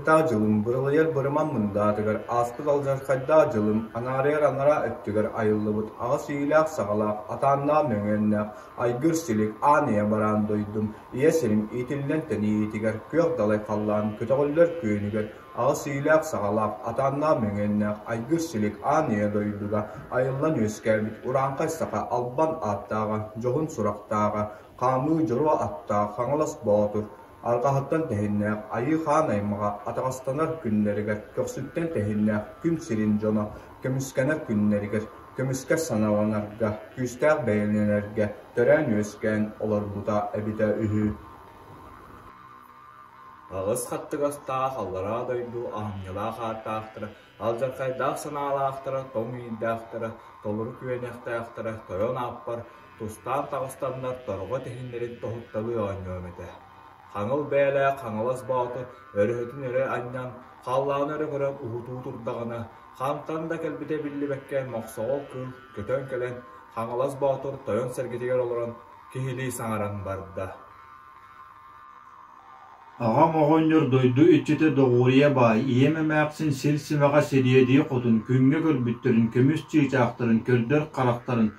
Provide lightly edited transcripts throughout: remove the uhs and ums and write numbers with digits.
Бырдахтаах дьылым быралыйар бырыман мындаатыгар, ааспыт алдьархайдаах дьылым анаарыйар анараа өттүгэр айыллыбыт аҕыс иилээх-саҕалаах, атааннаах-мөҥүөннээх, айгыр-силик, аан ийэ бараан дойдум, ийэ сирим иитиллэн тэнийиитигэр, күөх далай халлаан көтөҕүллэр күөнүгэр, аҕыс иилээх-саҕалаах, атааннаах-мөҥүөннээх, айгыр-силик, аан ийэ дойдуга айыллан үөскээбит урааҥхай саха албан ааттааҕа, дьоһун сурахтааҕа, хаамыы дьоруо аттаах Хаҥалас Боотур Арҕаһыттан тэһиннээх Айыы Хаан аймаҕа атаҕастанар күннэригэр көхсүттэн тэһиннээх күн сирин дьоно көмүскэнэр күннэригэр көмүскэ саналанарга, күүстээх бэйэлэнэргэ төрөөн-үөскээн олорбута эбитэ үһү. Аҕыс хаттыгастаах аллараа дойду аһымньылаах ааттаахтара, алдьархайдаах санаалаахтара, тоҥ иирдээхтэрэ, толору күөнэхтээхтэрэ тойон ааппар Тустаан таҕыстаннар торҕо тэһиннэрин тоһутталыы оонньуом этэ. Хаҥыл бэйэлээх Хаҥалас Боотур өрөһөтүн өрө анньан, халлааны өрө көрөн уһутуу турдаҕына, хантан да кэлбитэ биллибэккэ мохсоҕол кыыл көтөн кэлэн, Хаҥалас Боотур тойон сэргэтигэр олорон киһилии саҥаран барда. Аҕам оҕонньор дойду иччитэ Доҕуоруйа баай, ийэм эмээхсин сир симэҕэ сириэдийэ хотун күҥҥэ көрбүттэрин көмүс чыычаахтарын көрдөр харахтарын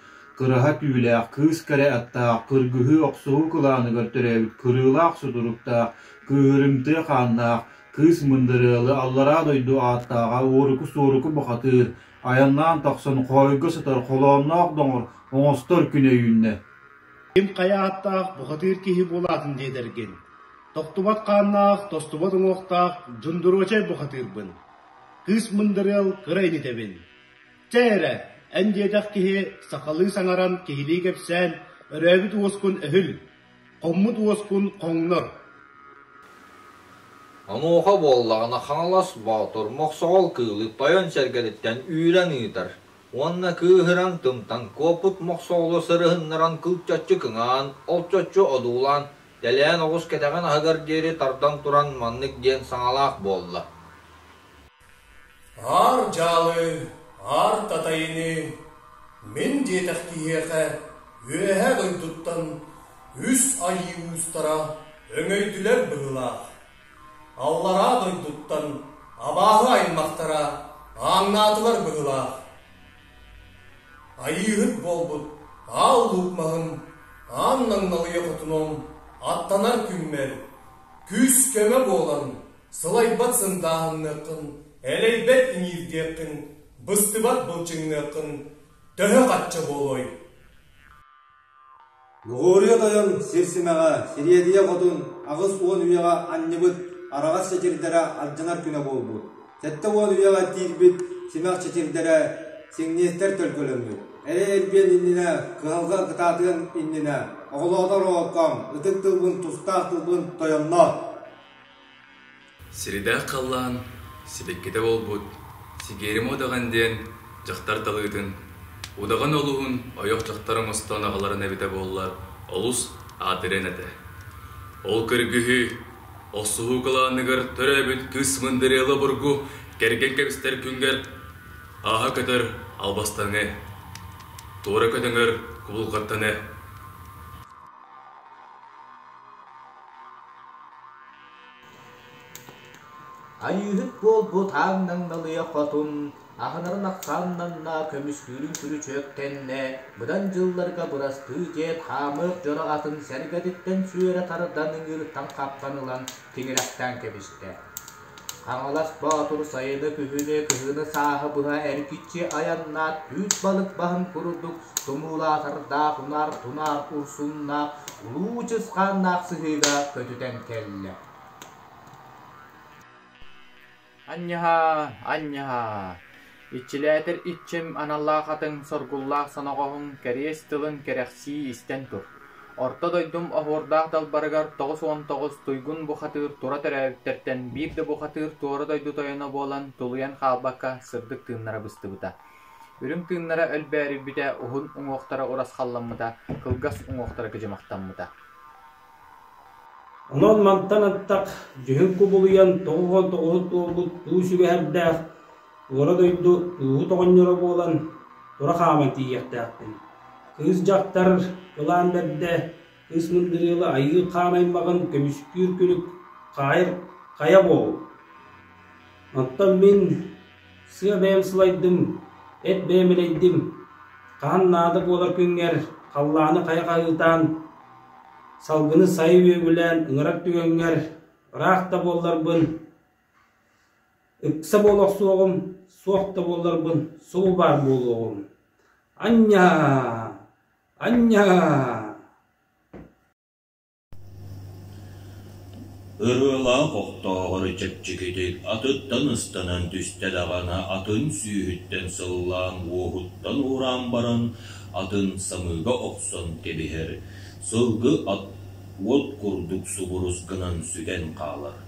Кыраһа түүлээх, кыыс кэрэ аттаах, кыргыһыы охсуһуу кылааныгар төрөөбүт кырыылаах сутуруктаах, кыыһырымтыа хааннаах, кыыс мындырыалы аллараа дойду ааттааҕа уоруку-суоруку бухатыыр, айаннаан тахсан хоойго сытар холоонноох доҥор оҥостор күнэ үүннэ. Ким хайа ааттаах бухатыыр киһи буолаатын диэтэргин, тохтубат хааннаах, тостубат уҥуохтаах дьундуруочай бухатыырбын, кыыс мындырыал кыра инитэбин. Чэ эрэ, эн диэтэх киһи сахалыы саҥаран, киһилии кэпсээн, өрөөбүт уоскун өһүл, хоммут уоскун хоҥнор. Онуоха буоллаҕына Хаҥалас Боотур Мохсоҕол кыылы тойон сэргэтиттэн үүрэн ыытар уонна кыыһыран тымтан куоппут Мохсоҕолу сырыһыннаран кылчаччы кыҥаан, олчоччу одуулаан, тэлээн оҕус кэтэҕин аһыгар диэри тардан туран маннык диэн саҥалаах буолла: Аар дьаалы, аар татайыны мин диэтэх киһиэхэ үөһээ дойдуттан үс айыы уустара өҥөйдүлэр быһыылаах. Аллараа дойдуттан абааһы аймахтара ааҥнаатылар быһыылаах. Айыыһыт буолбут аал луук маһым аан наҥналыйа хотунум аттанар күммэр күүс-көмө буолан Сылайбат сындааһынныаххын, элэйбэт иҥиирдиэххин, быстыбат былчыҥныаххын төһө-хачча буолуой? Лоҕуоруйа тойон сир симэҕэ, сириэдийэ хотун 80 үйэҕэ анньыбыт араҕас чэчирдэрэ алдьанар күнэ буолбут. 70 үйэҕэ киирбит симэх чэчирдэрэ сиҥниэстэр төлкөлөммүт. Эрэй элбиэн иннинэ, кыһалҕа кытаатыан иннинэ, оҕолоотор оҕокком, ытык тылбын, тустаах тылбын тойонноо! Сиридээх халлаан сибэккитэ буолбут Сигиэрим удаҕан диэн дьахтар талыытын, удаҕан олуһун ойох дьахтар оҥостон аҕаларын эбитэ буоллар олус аатырыан этэ. Ол кыргыһыы, охсуһуу кылааныгар төрөөбүт кыыс мындырыала обургу кэргэн кэбистэр күҥҥэр ааһа көтөр албастаныа, туора көтөҥөр кубулҕаттаныа. Айыыһыт буолбут ааҥнаҥналыйа хотун, аһынарын ахсааннанна, көмүскүүрүн күрүчүөктэннэ, быдан дьылларга бырастыы диэт хаамыах дьоро атын сэргэтиттэн сүөрэ тардан ыҥыырыттан хаптан ылан тиҥилэхтээн кэбистэ. Хаҥалас Боотур сайыны-күһүнү, кыһыны-сааһы быһа эргиччи айаннаат түүт балык баһын курдук тумуулаатардаах унаар-тунаар урсуннаах улуу чысхааннаах сыһыыга көтүтэн кэллэ. Анньаһаа, анньаһаа, иччилээтэр иччим аналлаах атыҥ соргуллаах соноҕоһуҥ кэриэс тылын кэрэхсии истэн тур. Орто дойдум оһуордаах далбарыгар 99 туйгун бухатыыр тура төрөөбүттэртэн биир да бухатыыр туора дойду тойоно буолан тулуйан хаалбакка сырдык тыыннара быстыбыта. Үрүҥ тыыннара өлбөөрүйбүтэ, уһун уҥуохтара урасхалламмыта, кылгас уҥуохтара кыдьымахтаммыта. Онон мантан антах дьүһүн кубулуйан 99 туолбут туу сүгэһэрдээх туора дойду тууһут оҕонньоро буолан тура хааман тиийиэхтээхпин. Кыыс дьахтар кылаан бэрдэ, кыыс мындырыала айыы хаан аймаҕын көмүскүүр күлүк хаайар хайа буолуо. Оттон мин сыа бэйэм сылайдым, эт бэйэм элэйдим, хаһан наада буолар күҥҥэр халлааны хайа хаһыытаан, салгыны сайа үөгүлээн ыҥырар түгэҥҥэр ыраах да буолларбын, ыкса буола охсуоҕум, суох да буолларбын субу баар буолуоҕум. Анньаа! Анньаа! Ырыалаах охтооҕор чэпчэкитик атыттан ыстанан түстэ даҕаны атын сүүһүттэн сыллаан уоһуттан уураан баран атын самыыга охсон кэбиһэр, сылгы ат уот курдук субурус гынан сүтэн хаалар.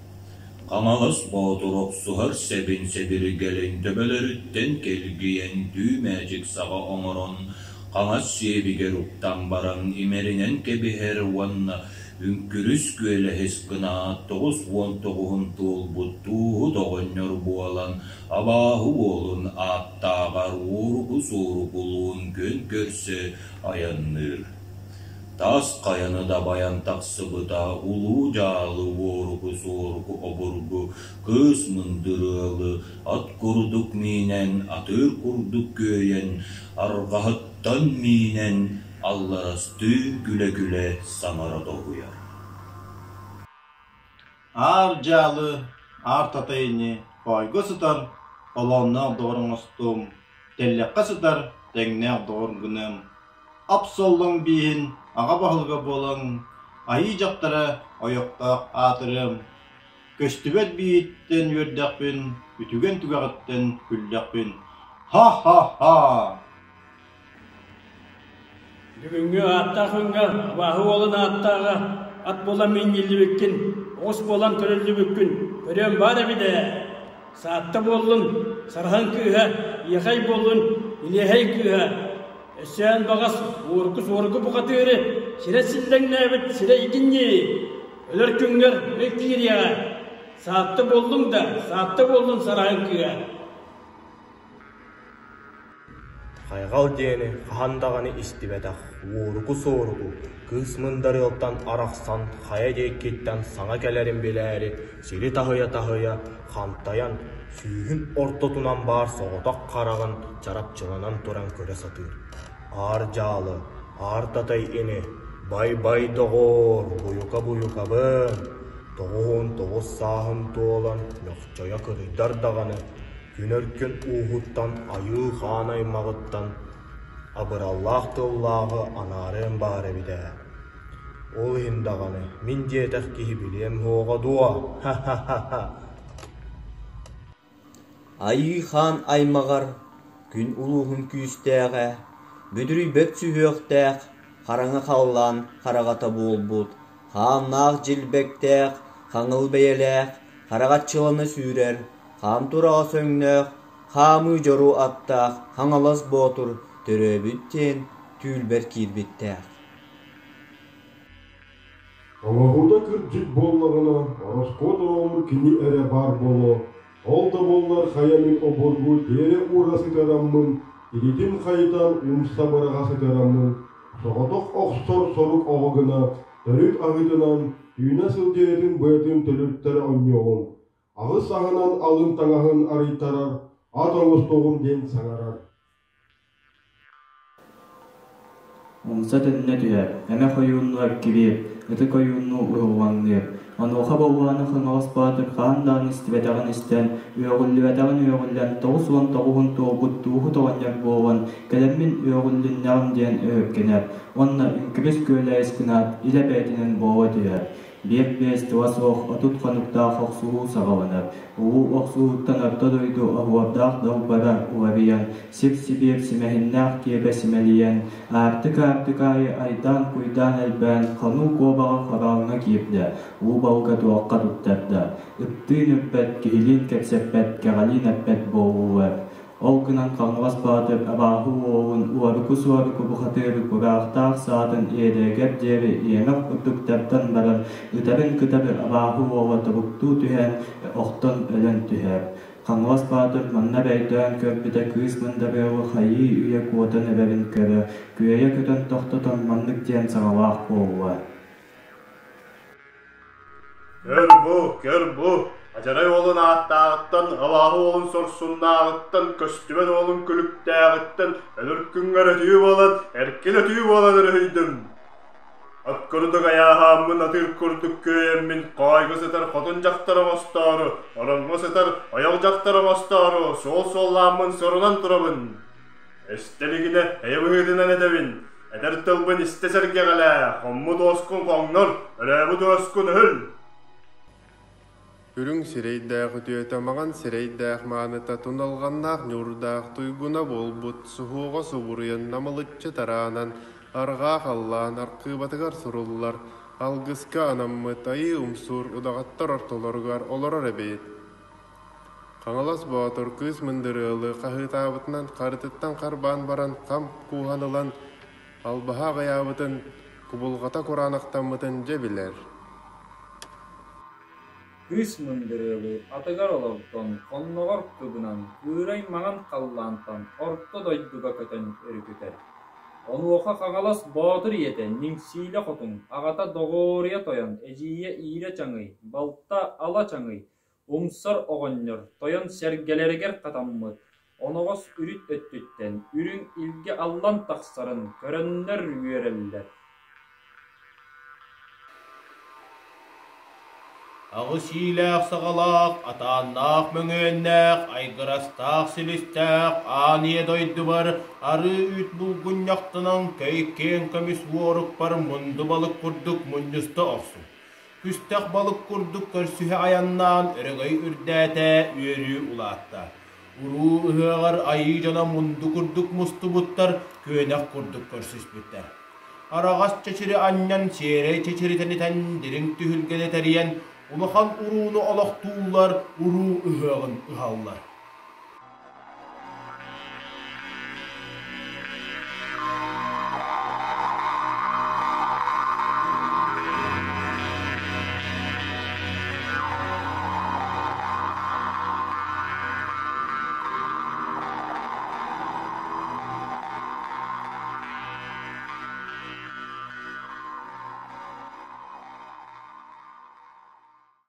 Хаҥалас Боотур охсуһар сэбин сэбиргэлин төбөлөрүттэн кэлгийэн түү мээчик саҕа оҥорон хаҥас сиэбигэр уктан баран имэринэн кэбиһэр уонна үҥкүрүс күөлэһис гынаат 99-ун туолбут тууһут оҕонньор буолан абааһы уолун ааттааҕар уоруку-суорукулуун күөн көрсө айанныыр. Таас хайаны дабайан тахсыбыта улуу дьаалы уоруку-суоруку обургу кыыс мындыр ыалы ат курдук миинэн, атыыр курдук күөйэн, арҕаһыттан миинэн, алларастыын күлэ-күлэ саҥара тоһуйар. Аар дьаалы, аар татай ини хоойго сытар, холоонноох доҕор оҥостуом, тэллэххэ сытар, тэҥнээх доҕор гыныам Ап-соллоҥ бииһин аҕа баһылыга буолан, айыы дьахтара ойохтоох аатырыам, көстүбэт бииһиттэн үөрдэхпин, үтүгэн түгэҕиттэн күллэхпин, ха-ха-ха! Бүгүҥҥү ааттаах өҥҥө абааһы уолун ааттааҕа ат буолан миинньиллибиккин, оҕус буолан көлүллүбүккүн көрүөм баар эбит ээ. Саатта буоллун, сараһын кыыһа, иэхэй буоллун, илиэһэй кыыһа. Өссөөн баҕас уорку-суорку бухатыыры сирэ силлэҥнээбит сирэ итиннии. Өлөр күҥҥэр өй киириэҕэ. Саатта буоллуҥ да, саатта буоллун сараһын кыыһа. Хайҕал диэни хаһан даҕаны истибэтэх уоруку-суоруку кыыс мындарыалтан арахсан хайа диэкиттэн саҥа кэлэрин билээри сири таһыйа-таһыйа хантайан, сүүһүн ортотунан баар соҕотох хараҕын чарапчыланан туран көрө сатыыр. Аар дьаалы, аар татай ини, бай-бай доҕоор, буйука-буйукабын, 99 сааһын туолан ньохчойо кырыйдар даҕаны, Күн өркөн ууһуттан айыы хаан аймаҕыттан абыраллаах тыллааҕы анаарыам баар эбит ээ. Ол иһин даҕаны мин диэтэх киһи билиэм суоҕа дуо, ха-ха-ха-ха Айыы хаан аймаҕар күн улууһун күүстээҕэ, бүдүрүйбэт сүһүөхтээх, хараҥа халлаан хараҕата буолбут, хааннаах дьилбэктээх, хаҥыл бэйэлээх, хараҕаччылана сүүрэр, хаан тураҕас өҥнөөх, хаамыы дьоро аттаах Хаҥалас Боотур төрөөбүт диэн түүлбэр киирбиттээх. Оҥоһуута кырдьык буоллаҕына, ороскуот оҥорор кини эрэ баар буолуо, ол да буоллар хайа мин обургу тиэрэ уура сытыараммын, илиитин хайытан умса быраҕа сытыараммын, соҕотох охсор сорук оҕо гына, төрүт аһыытынан, түүнэ сылдьыытын быатын төлөртөрө онньуоҕум, аҕыс аһынан алын таҥаһын арыйтарар, ат оҥостуоҕум диэн саҥарар. Умса төннө түһэр, эмэх ойууннуу эккириир, ытык ойууннуу уһуллаҥныыр. Онуоха Болуоһаны Хаҥалас Баатыр хаһан даҕаны истибэтэҕин истэн, үөҕүллүбэтэҕин үөҕүллэн 99-ун туолбут тууһут оҕонньор буолан, кэлэммин үөҕүллүннэҕим диэн өһүргэнэр уонна үҥкүрүс күөлэйис гынаат, илэ бэйэтинэн буола түһэр. Биэс-биэс тыла суох 30 хонуктаах охсуһуу саҕаланар. Улуу охсуһууттан орто дойду оһуордаах далбара уларыйан, сип-сибиэп симэһиннээх киэбэ симэлийэн, аартык-аартык аайы айдаан-куйдаан элбээн, хонуу куобаҕа хорооҥҥо киирдэ, уу балыга туохха туттарда. Ыттыын үрбэт, киһилиин кэпсэппэт, кэҕэлиин эппэт буоллулар. Ол гынан Хаҥалас Баатыр абааһы уолун уоруку-суоруку бухатыыры кураахтаах саатын иэдэйигэр диэри иэмэх курдук тардан баран, ытарын кытары абааһы уола тобуктуу түһэн, охтон өлөн түһэр. Хаҥалас Баатыр манна өйдөөн көрбүтэ кыыс мындарыалы хайыы үйэ куотан эрэрин көрө, күөйэ көтөн тохтотон маннык диэн саҥалаах буолла. Көр бу, көр бу! Адьарай уолун ааттааҕыттан, абааһы уолун сорсуннааҕыттан, көстүбэт уолун күлүктээҕиттэн өлөр күҥҥэр өтүү буолан, эркин өтүү буолан өрүһүйдүм. От курдук айааһааммын, атыыр курдук күөйэммин, хоойго сытар хотун дьахтар оҥостоору, ороҥҥо сытар ойох дьахтар оҥостоору суол суоллааммын сорунан турабын. Эстэ илигинэ эйэ быһыытынан этэбин, этэр тылбын истэ сэргэҕэлээ, хоммут уоскун хоҥнор, өлөөбүт уоскун өһүл. Үрүҥ сирэйдээх үтүөтэ, маҥан сирэйдээх мааныта, туналҕаннаах ньуурдаах туйгуна буолбут, суһуоҕа субуруйан намылыччы тараанан, арҕаа халлаан аркыыбатыгар суруллар, алгыска анаммыт айыы умсуур удаҕаттар ортолоругар олорор эбит. Хаҥалас Боотур кыыс мындырыалы хаһыытаабытынан харытыттан харбаан баран хам кууһан ылан албаһа аҕыйаабытын, кубулҕата кураанахтаммытын дьэ билэр. Кыыс мындырыалы атыгар олордон, хонноҕор кыбынан, кыырай маҥан халлаантан орто дойдуга көтөн өрүкүтэр. Онуоха Хаҥалас Боотур ийэтэ Ниҥсиилэ Хотун, аҕата Доҕуоруйа Тойон, эдьиийэ Иирэ Чаҥый, балта Ала Чаҥый Умсар оҕонньор тойон сэргэлэригэр хатаммыт оноҕос үрүт өттүттэн үрүҥ илгэ аллан тахсарын көрөннөр үөрэллэр. Аҕыс иилээх-саҕалаах, атааннаах мөҥүөннээх, айгырастаах силистээх аан ийэ дойдубар арыы үүт булгунньахтанан көй киэҥ көмүс уорукпар мунду балык курдук мунньуста охсун. Күстэх балык курдук көрсүһэ айаннаан өрөгөй үрдээтэ, үөрүү улаатта. Уруу ыһыаҕар айыы дьоно мунду курдук мустубуттар, күөнэх курдук көрсүспүттэр. Араҕас чэчири анньан, сиэрэй чэчири тэнитэн, дириҥ түһүлгэни тэрийэн, улахан урууну олохтууллар, уруу ыһыаҕын ыһаллар.